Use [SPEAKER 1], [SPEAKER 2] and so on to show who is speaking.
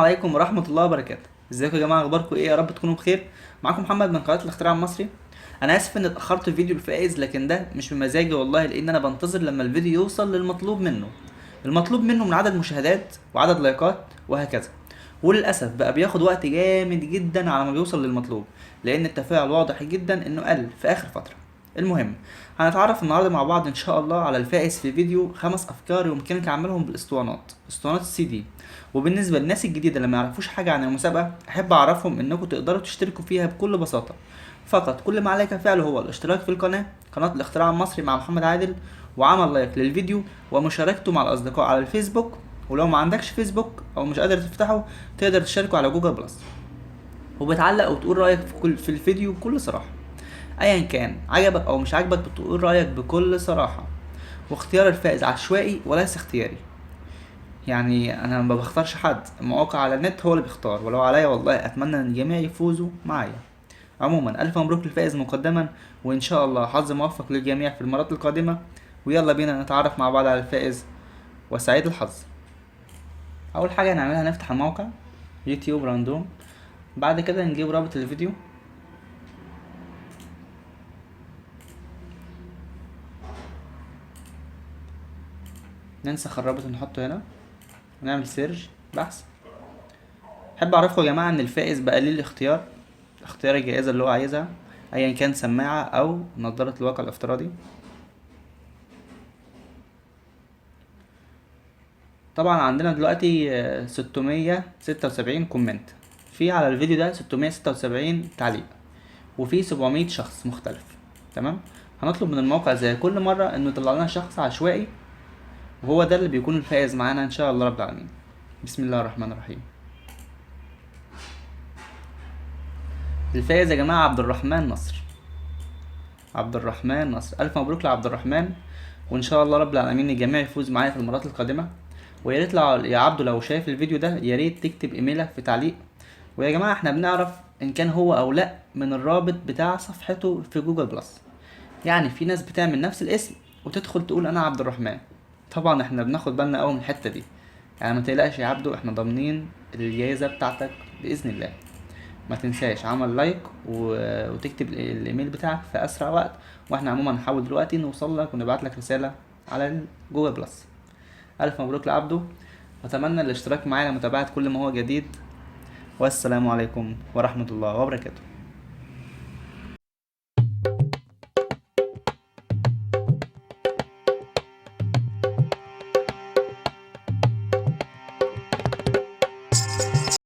[SPEAKER 1] عليكم ورحمة الله وبركاته. ازيكم يا جماعة، اخباركم ايه؟ يا رب تكونوا بخير. معاكم محمد من قناة الاختراع المصري. انا اسف ان اتأخرت في فيديو الفائز، لكن ده مش بمزاجي والله، لان انا بنتظر لما الفيديو يوصل للمطلوب منه، المطلوب منه من عدد مشاهدات وعدد لايكات وهكذا. وللأسف بقى بياخد وقت جامد جدا على ما بيوصل للمطلوب، لان التفاعل واضح جدا انه قل في اخر فترة. المهم هنتعرف النهارده مع بعض ان شاء الله على الفائز في فيديو 5 افكار يمكنك عملهم بالاسطوانات، اسطوانات السي دي. وبالنسبة للناس الجديدة اللي ما يعرفوش حاجة عن المسابقة، احب اعرفهم انكم تقدروا تشتركوا فيها بكل بساطة. فقط كل ما عليك فعله هو الاشتراك في القناة، قناة الاختراع المصري مع محمد عادل، وعمل لايك للفيديو ومشاركته مع الاصدقاء على الفيسبوك. ولو ما عندكش فيسبوك او مش قادر تفتحه، تقدر تشاركه على جوجل بلس، وبتعلق وتقول رايك في الفيديو بكل صراحة. ايا كان عجبك او مش عجبك بتقول رايك بكل صراحة. واختيار الفائز عشوائي وليس اختياري، يعني انا ما بختارش حد، المواقع على النت هو اللي بيختار، ولو عليا والله اتمنى ان الجميع يفوزوا معايا. عموما الف مبروك للفائز مقدما، وان شاء الله حظ موفق للجميع في المرات القادمة. ويلا بينا نتعرف مع بعض على الفائز وسعيد الحظ. اول حاجة هنعملها نفتح الموقع يوتيوب راندوم، بعد كده نجيب رابط الفيديو، ننسخ الرابط ونحطه هنا، ونعمل search بحث. احب اعرفكم يا جماعة ان الفائز بقى ليه الاختيار، اختيار الجائزة اللي هو عايزها، ايا كان سماعه او نظاره الواقع الافتراضي. طبعا عندنا دلوقتي 676 comment في على الفيديو ده، 676 تعليق، وفي 700 شخص مختلف. تمام، هنطلب من الموقع زي كل مرة انه يطلع لنا شخص عشوائي، وهو ده اللي بيكون الفائز معانا ان شاء الله رب العالمين. بسم الله الرحمن الرحيم. الفائز يا جماعة عبد الرحمن نصر. عبد الرحمن نصر، ألف مبروك لعبد الرحمن، وإن شاء الله رب العالمين الجميع يفوز معايا في المرات القادمة. ويا ريت يا عبدو لو شايف الفيديو ده يا ريت تكتب إيميلك في تعليق. ويا جماعة احنا بنعرف إن كان هو أو لأ من الرابط بتاع صفحته في جوجل بلس، يعني في ناس بتعمل نفس الاسم وتدخل تقول أنا عبد الرحمن، طبعا احنا بناخد بالنا قوي من الحتة دي. ما تقلقش يا عبدو، احنا ضامنين الجايزة بتاعتك بإذن الله. ما تنساش عمل لايك وتكتب الايميل بتاعك في اسرع وقت، واحنا عموما هنحاول دلوقتي نوصل لك ونبعت لك رسالة على جوجل بلس. الف مبروك لعبدو، واتمنى الاشتراك معايا لمتابعة كل ما هو جديد. والسلام عليكم ورحمة الله وبركاته.